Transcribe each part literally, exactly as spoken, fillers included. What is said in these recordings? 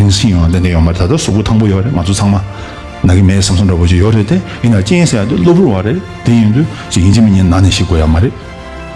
ཡང་སྲིད་ཡོང་ཏན་ཏན་ཡོད་མ་རེད། ད་ལྟ་གཟུགས་པོ་ཐང་པོ་ཡོད་རེད། ང་ཚོ་ཚང་མ་ན་གི་མེད་བསམ་བསམ་འདྲ་པོ་ཅིག་ཡོད་རེད་དེ། ཡིན་ན་རྐྱེན་ཟེར་ཡ་དེ་གློ་བུར་བ་རེད། དེ་ཡིན་དུས་ཅིག་ཡིན་གཅིག་མིན་གཉིས་ན་ནས་ཤི་དགོས་ཡ་མ་རེད།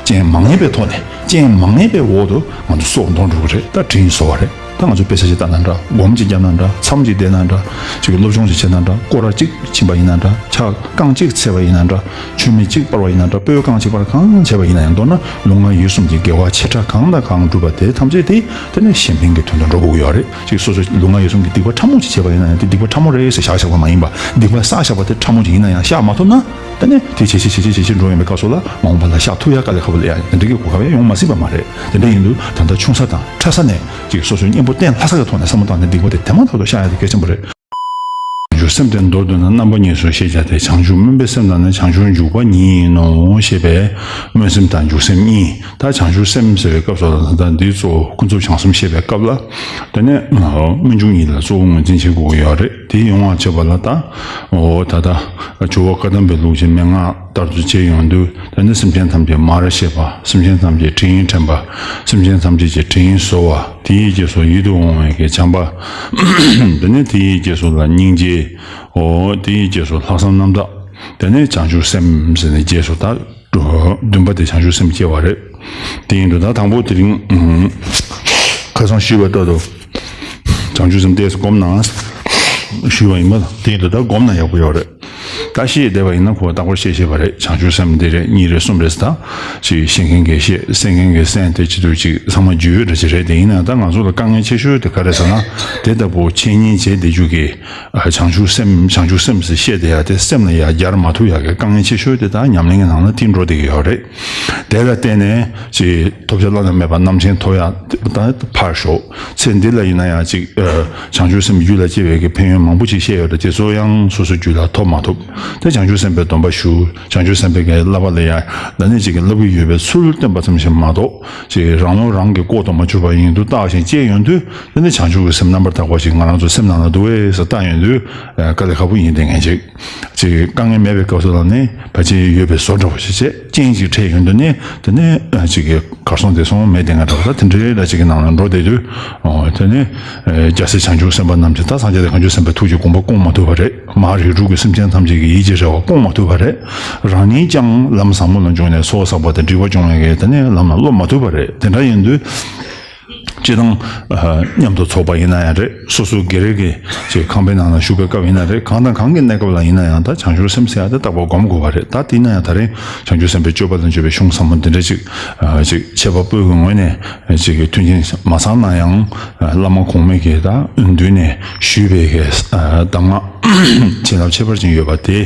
རྐྱེན་མ་ངེས་པའི་ཐོག་ནས། རྐྱེན་མ་ངེས་པའི་འོག་ཏུ་ང་ཚོ་སྲོག་འདོར་འགྲོ་གི་རེད། ད་དྲིན་གཟོ་བ་རེད། ད་ང་ཚོ་དཔེ་ཆ་ཅིག་ལྟ་ན་འདྲ། སྒོམ་ཅིག་བརྒྱབ་ན་འདྲ། མཚམས་ཅིག་བསྡད་ན་འདྲ། ཅིག་སློབ་སྦྱོང་ཅིག་བྱས་ན་འདྲ། སྐོར་ར་ཅིག་ཕྱིན་པ་ཡིན་ན་འདྲ། ཕྱག་རྐང་ཅིག་འཚལ་བ་ཡིན་ན་འདྲ། མཆོད་མེ་གཅིག་སྤར་བ་ཡིན་ན་འདྲ། སྤོས་རྐང་གཅིག་སྤར། གང་བྱས་པ་ཡིན་ན་ཡང་། མདོར་ན་ལུས་ངག་ཡིད་གསུམ་གྱི་དགེ་བ་ཆེ་ཕྲ་གང་དང་གང་བསྒྲུབས་པ་དེ་ཐམས་ཅད་དེ་དེ་ནི་གཞན་ཕན་གྱི་དོན་དུ་འགྲོ་དགོས་ཀྱི་ཡོད་རེད། ཅིག་སོ་སོ་ལུས་ངག་ཡིད་གསུམ་གྱི་སྡིག་པ་ཕྲ་མོ་ཅིག་བྱས་པ་ཡིན་ན་ཡང་། དེ་སྡིག་པ་ཕྲ་མོ་རེད་ཟེར་བཞག་བཞག་པ་མ་ཡིན་པ། སྡིག་པ་བསགས་བཞག་པ་དེ་ཕྲ་མོ་ཅིག་ཡིན་ན་ཡང་བཤགས་མ་ཐུབ་ན། དེ་ནས་དེ་ཇེ་ཆེ་ཇེ་ཆེ་ཇེ་ཆེ་འགྲོ་ཡོང་བའི་སྐབས་སུ་ལ་མ་འོངས་པ་ལ་བཤགས་ཐུབ་ཡ་དཀའ་ལས་ཁག་པོ་སླེབས་ཡ་ཡིན། དེ་འདྲ་གི་གོ་སྐབས་ཡང་ཡོང་མ་སྲིད་པ་མ་རེད། དེ་འདྲ་ཡིན་དུས་ད་ལྟ་ཆུང་ས་དང་ཕྲ་ས་ནས་ཅིག་སོ་སོའི་གཉེན་པོ་བརྟན་ལྷ་ས་གི་ཐོག་ནས་བསམ་བློ་བཏང་ནས་སྡིག་པ་དེ་དེ་མ་ཐག་ཏུ་བཤགས་ཡ་དེ་གལ་ཆེན་པོ་རེད། བྱང་ཆུབ་སེམས་དེ་མདོར་བསྡུ་ན་རྣམ་པ་གཉིས་སུ་ཤེས་བྱ་སྟེ། བྱང་ཆུབ་སྨོན་པའི་སེམས་དང་ནི། བྱང་ཆུབ་འཇུག་པ་ཉིད་ཡིན་ནོ། ཞེས་པས་སྨོན་སེམས་དང་འཇུག་སེམས་གཉིས། ད་བྱང་ཆུབ་སེམས་ཟེར་བའི་སྐབས་སུ་ལ་ད་འདི་གཙོ་བོ་ཀུན་རྫོབ་བྱང་སེམས་བཤད་པའི་སྐབས་ལ། དེ་ནས་སྨོན་འཇུག་གཉིས་ལ་གཙོ་བོ་ངོས་འཛིན་བྱེད་དགོས་ཀྱི་ཡོད་རེད། དེ་ཡོང་བ་བྱེད་པ་ལ་ད། འོ་ད་ལྟ་ཇོ་བོ་བཀའ་གདམས་པའི་ལུགས་ཀྱི་མན་ངག་ལྟར་དུ་བྱས་ཡོང་དུས། དེ་ནི་སེམས་ཅན་ཐམས་ཅད་མར་ཤེས་པ། སེམས་ཅན་ཐམས་ཅད་དྲིན་དྲན་པ། སེམས་ཅན་ཐམས་ཅད་ཀྱི་དྲིན་གཟོ་བ། དེའི་རྗེས་སུ་ཡིད་དུ་འོང་བའི་གི་བྱམས་པ། དེ་ནི་དེའི་རྗེས་སུ་ལ་སྙིང་རྗེ། འོ་དེའི་རྗེས་སུ་ལྷག་བསམ་རྣམ་དག། དེ་ནས་བྱང་ཆུབ་སེམས་ཟེར་ནས་རྗེས་སུ་ད་བདུན་པ་དེ་བྱང་ཆུབ་སེམས་སྐྱེ་བ་རེད། དེ་ཡིན་དུས་ད་དང་པོ་དེ་རིང་ཁ་སང་ཞུས་པ་ལྟར་དུ། བྱང་ཆུབ་སེམས་ཏོག་ཙམ་སྒོམ་ན་ཞུས་པ་ཡིན་པ། དེ་ཡིན་དུས་ད་སྒོམ་ན་ཡག་པོ་ཡོད་རེད། ད་ཤེས་བསྡད་པ་ཡིན་ན་ཁོ་རྟག་པར་ཤེས་ཤེས་པ་རེད། བྱང་ཆུབ་སེམས་འདི་རེད། གཉིས་རེད། གསུམ་རེད་ཟེར། ད་ཅིག་ཤེས་མཁན་གྱིས་ཤེས། གསན་མཁན་གྱིས་གསན། དེ་བྱེད་དུས་ཅིག་ཚང་མ་རྒྱུས་ཡོད་འདྲ་ཅིག་རེད། དེ་ཡིན་ན་ད་ང་ཚོ་ལ་དཀའ་ངལ་ཆེ་ཤོས་དེ་ག་རེ་ཟེར་ན། དེ་ལྟ་བུ་འཆད་ཉན་བྱེད་བསྡད་རྒྱུ་གི། ཨ། བྱང་ཆུབ་སེམས། བྱང་ཆུབ་སེམས་ཟེར་བཤད་བསྡད་ཡ་དེ་སེམས་ལ་ཡ་སྦྱར་མ་ཐུབ་ཡ་གི་དཀའ་ངལ་ཆེ་ཤོས་དེ་ད་ཉམས་ལེན་གྱི་ནང་ལ་དེ་འགྲོ་བསྡད་ཀྱི་ཡོད་རེད། དེ་ལ་བརྟེན་ནས་ཅིག་ཐོབ་བྱ་བླ་ན་མེད་པ་རྣམ་མཁྱེན་ཐོབ་ཡ་ད་ཕར་ཞོག། ཚེ་འདི་ལ་ཡིན་ན་ཡང་ཅིག་ཨ། བྱང་ཆུབ་སེམས་རྒྱུད་ལ་སྐྱེ་བའི་གི་ཕན་ཡོན་མང་པོ་ཅིག་བཤད་ཡོད་རེད། དེ་ཚོ་ཡང་སོ་སོའི་རྒྱུད་ལ་ཐོབ་མ་ཐུབ། དེ་བྱང་ཆུབ་སེམས་དཔའི་སྡོམ་པ་ཞུ། བྱང་ཆུབ་སེམས་དཔའི་གི་བསླབ་པ་ལ་ཡ་ད་ནི་ཅིག་གི་བསླབ་ཀྱི་ཡོད་པའི་ཚུལ་སྟོན་པ་ཙམ་ཞིག་མ་གཏོགས། ཅིག་རང་བློ་རང་གིས་བསྐོར་དུ་མ་གྱུར་པ་ཡིན་དུས་བརྟགས་ཤིང་དཔྱད་ཡོང་དུས། དེ་ནི་བྱང་ཆུབ་ཀྱི་སེམས་རྣམ་པར་དག་པ་ཞིག་ང་རང་ཚོ་སེམས་ནང་ལ་འདུག་གས་ཟེར་བརྟགས་ཡོང་དུས། ཨ། དཀའ་ལས་ཁག་པོ་ཡིན་བསྡད་མཁན་ཅིག། ཅིག་དཀའ་ངལ་མེད་པའི་སྐབས་སུ་ལ་ནི་ཕལ་ཆེར་ཡོད་པའི་བཟོ་འདྲ་པོ་ཞིག་བྱས། རྐྱེན་ཅིག་འཕྲད་ཡོང་དུས་ནི་དེ་ནི་ཅིག་གི་གར་སོང་འདིར་སོང་མེད་བསྡད་མཁན་འདྲ་པོ། ད་དེ་འདྲའི་འདྲ་ཅིག་གི་ནང་ལ་འགྲོ་བསྡད་དུས། ཨོ། དེ་ནི་ཨ། རྒྱལ་སྲས་བྱང་ཆུབ་སེམས་དཔའ་རྣམས་ཀྱིས་ད་སངས་རྒྱས་དང་བྱང་ཆུབ་སེམས་དཔའི་ཐུགས་ཀྱི་དགོངས་པ་སྐོང་མ་ཐུབ་པ་རེད། མ་རིགས་དྲུག་གི་སེམས་ཅན་ཐམས་ཅད་ཀྱི་ཡིད་ཀྱི་རེ་བ་སྐོང་མ་ཐུབ་པ་རེད། རང་ཉིད་ཀྱང་ལམ་ཟབ་མོ་ལ་འབྱོངས་ནས་ཚོགས་བསགས་པ་དང་སྒྲིབ་པ་སྦྱོང་བའི་གི་དེ་ནི་ལམ་ལ་སློབ་མ་ཐུབ་པ་རེད། དེ་འདྲ་ཡིན་དུས། སྤྱིར་བཏང་། ཨ། མཉམ་དུ་ཚོགས་པ་ཡིན་ན་ཡང་རེད། སོ་སོ་སྒེར་གྱི་ཅིག་ཁང་པའི་ནང་ལ་བཞུགས་པའི་སྐབས་ཡིན་ན་རེད། གང་དང་གང་གི་གནས་སྐབས་ལ་ཡིན་ན་ཡང་། ད་བྱང་ཆུབ་སེམས་ཟེར་ཡ་དེ་རྟག་པར་སྒོམ་དགོས་པ་རེད། ད་དེ་ཡིན་ན་ཡང་ད་རིང་བྱང་ཆུབ་སེམས་དཔའི་སྤྱོད་པ་དང་བཅས་པའི་གཞུང་ཟབ་མོ་འདི་འདྲ་ཅིག་ཨ། ཅིག་འཆད་པ་པོའི་གི་ངོས་ནས་ཅིག་གི་མཐུན་རྐྱེན་མ་ཚང་ན་ཡང་། ཨ། བླ་མ་གོང་མའི་གི་ད་འོས་བསྡུ་ནས་ཞུས་པའི་གི། ཨ། གདམས་ངག་བྱིན་རླབས་ཁྱད་པར་ཅན་ཡོད་པ་དེ་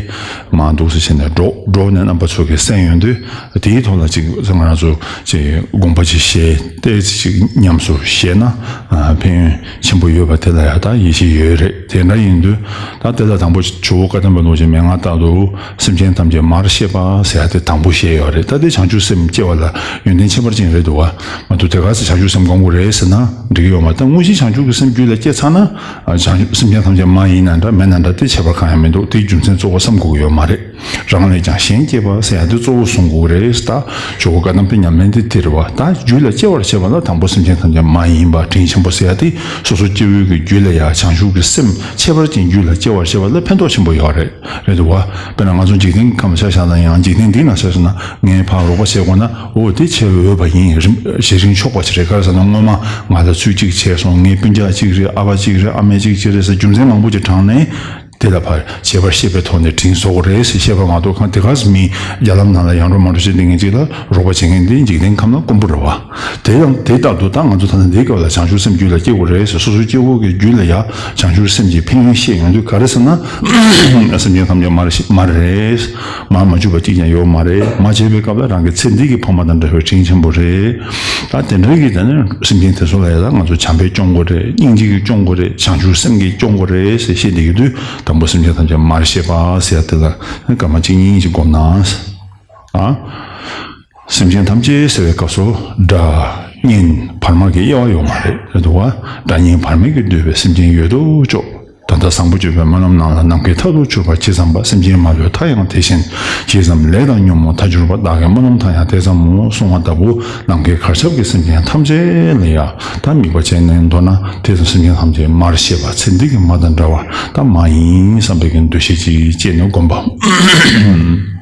མར་འདུག་སེ་བྱས་ནས་སྒྲོག་སྒྲོག་ནས་རྣམ་པ་ཚོ་གིས་གསན་ཡོང་དུས། དེའི་ཐོག་ལ་ཅིག་ང་རང་ཚོ་ཅིག་དགོངས་པ་ཅིག་བཞེས་ཏེ་ཅིག་ཉམས་སུ་བཞེས་ན། ཨ། ཕན་ཡོན་ཆེན་པོ་ཡོད་པ་དེ་ལ་ཡང་ད་ཡིད་ཆེས་ཡོད་རེད། དེ་འདྲ་ཡིན་དུས་ད་དེ་ལ་དང་པོ་ཇོ་བོ་བཀའ་གདམས་པའི་ལུགས་ཀྱི་མན་ངག་ལྟར་དུ་སེམས་ཅན་ཐམས་ཅད་མར་ཤེས་པ་ཟེར་ཡ་དེ་དང་པོ་བཤད་ཡོད་རེད། ད་དེ་བྱང་ཆུབ་སེམས་སྐྱེ་བ་ལ་ཡོན་ཏན་ཁྱད་པར་ཅན་རེད་འདུག་བ། མ་གཏོགས་དེ་ག་ཚོད་བྱང་ཆུབ་སེམས་སྒོམ་དགོས་རེད་ཟེར་ན་འགྲིག་གི་ཡོད་མ་རེད། ད་དངོས་གཞི་བྱང་ཆུབ་ཀྱི་སེམས་རྒྱུད་ལ་སྐྱེས་ཚར་ན། ཨ། བྱང་ཆུབ་སེམས་ཅན་ཐམས་ཅད་མ་ཡིན་ན་འདྲ་མེད་ན་འདྲ་དེ་ཁྱད་པར་གང་ཡང་མི་འདུག། དེའི་རྒྱུ་མཚན་གཙོ་བོ་བསམ་དགོས་ཀྱི་ཡོད་མ་རེད། རང་ལས་ཀྱང་གཞན་གཅེས་པ་ཟེར་ཡ་དེ་གཙོ་བོ་བཟུང་དགོས་རེད། ད་ཇོ་བོ་བཀའ་གདམས་པའི་ཉམས་ལེན་དེ་དེ་རེད་བ། ད་རྒྱུད་ལ་སྐྱེ་བར་བྱེད་པ་ལ་དང་པོ་སེམས་ཅན་ཐམས་ཅད་མ་ཡིན་པ་དྲིན་ཆེན་པོ་ཟེར་ཡ་དེ་སོ་སོ་སྐྱེ་བོའི་གི་རྒྱུད་ལ་ཡ་བྱང་ཆུབ་ཀྱི་སེམས་ཁྱད་པར་ཅན་རྒྱུད་ལ་སྐྱེ་བར་བྱེད་པ་ལ་ཕན་ཐོགས་ཆེན་པོ་ཡོད་རེད། རེད་འདུག་བ། དཔེར་ན་ང་ཚོ་འཇིག་རྟེན་ཁམས་ཆ་བཞག་ན་ཡང་། འཇིག་རྟེན་འདི་ན་ཆ་བཞག་ན་ངས་ཕར་རོགས་པ་བྱེད་དགོས་ན། འོ་དེ་བྱེད་འོས་པ་ཡིན། རིམ་གཞི་རིམ་ཆོག་པ་ཞིག་རེད། ག་རེ་ཟེར་ན་སྔོན་མ་ང་ལ་ཚུལ་གཅིག་བྱས་སོང་། ངའི་སྤུན་ཀྱག་གཅིག་རེད། ཨ་ཕ་གཅིག་རེད། ཨ་མ་གཅིག་གཅིག་རེད་ཟེར་རྒྱུ་མཚན་མང་པོ་ཅིག་དྲངས་ནས། དེ་ལ་ཕར་བྱེད་པར་ཤེས་པའི་ཐོག་ནས་དྲིན་གཟོ་དགོས་རེད་ཟེར་བཤད་པ་མ་གཏོགས། གང་དེ་ག་ཟེར་མི་རྒྱ་ལམ་ནང་ལ་ཡང་འགྲོ་མ་འགྲོ་བྱེད་བསྡད་མཁན་ཅིག་ལ་རོགས་པ་བྱེད་མཁན་དེ་འཇིག་རྟེན་ཁམས་ལ་དཀོན་པོ་རེད་བ། དེ་ཡང་དེ་ལྟར་དུ་ད་ང་ཚོ་ད་ལྟ་འདིའི་སྐབས་ལ་བྱང་ཆུབ་སེམས་རྒྱུད་ལ་སྐྱེ་དགོས་རེད་ཟེར། སོ་སོའི་སྐྱེ་བོ་གི་རྒྱུད་ལ་ཡ་བྱང་ཆུབ་སེམས་ཀྱི་ཕན་ཡོན་བཤད་ཡོང་དུས་ག་རེ་ཟེར་ན། སེམས་ཅན་ཐམས་ཅད་མར་ཤེས་མར་རེད། མར་མ་གྱུར་པ་གཅིག་ཀྱང་ཡོད་མ་རེད། མར་བྱས་པའི་སྐབས་ལ་རང་གི་ཚེ་འདི་གི་ཕ་མ་དང་འདྲ་བའི་དྲིན་ཆེན་པོ་རེད། ད་དེ་འདྲ་གི་དེ་ནས་སེམས་ཅན་དེ་ཚོ་ལ་ཡ་ད་ང་ཚོ་བྱམས་པས་སྐྱོང་དགོས་རེད། སྙིང་རྗེ་གིས་སྐྱོང་དགོས་རེད། བྱང་ཆུབ་སེམས་ཀྱིས་སྐྱོང་དགོས་རེད་ཟེར་བཤད་བསྡད་ཡོད་དུས། དང་པོ་སེམས་ཅན་ཐམས་ཅད་མར་ཤེས་པ་ཟེར་ཡ་དེ་ལ་སྐར་མ་གཅིག་གཉིས་ཅིག་སྒོམ་ན། ཨ། སེམས་ཅན་ཐམས་ཅད་ཟེར་བའི་སྐབས་སུ་སྒྲ་སྙན་བར་མ་གི་དབྱེ་བ་ཡོད་མ་རེད། རེད་འདུག་བ། སྒྲ་སྙན་བར་མ་གིས་བསྡུས་པའི་སེམས་ཅན་ཡོད་དོ་ཅོག། ད་ ད་བཟང་པོ་སྤྱོད་པའི་སྨོན་ལམ་རྣམས་ལ་ནམ་མཁའི་མཐའ་ཐུག་གྱུར་པ་ཇི་ཙམ་པ། སེམས་ཅན་མ་ལུས་མཐའ་ཡང་དེ་བཞིན་ཇི་ཙམ། ལས་དང་ཉོན་མོངས་མཐའ་གྱུར་པ། བདག་གི་སྨོན་ལམ་མཐའ་ཡང་དེ་ཙམ་མོ། གསུང་བ་ལྟ་བུ་ནམ་མཁའི་གར་ཁྱབ་ཀྱི་སེམས་ཅན་ཐམས་ཅད་ལ་ཡང་ད་དམིགས་པ་བྱས་ནས་མདོར་ན་དེ་ཙམ་སེམས་ཅན་ཐམས་ཅད་མར་ཤེས་པ་ཚེ་འདི་གི་མ་དང་འདྲ་བར་ད་མ་ཡིན་བསམ་པའི་གི་འདུ་ཤེས་ཅིག་བསྐྱེད་ནས་བསྒོམ་པ།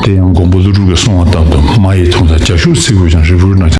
དེ་ཡང་མགོན་པོ་ཀླུ་སྒྲུབ་ཀྱིས་གསུངས་པ་ལྟར་དུ། མ་ཡི་དུག་མདའ་རྒྱ་ཤུག་ཚིག་གུ་ཀྱང་། རིལ་བུར་སྣང་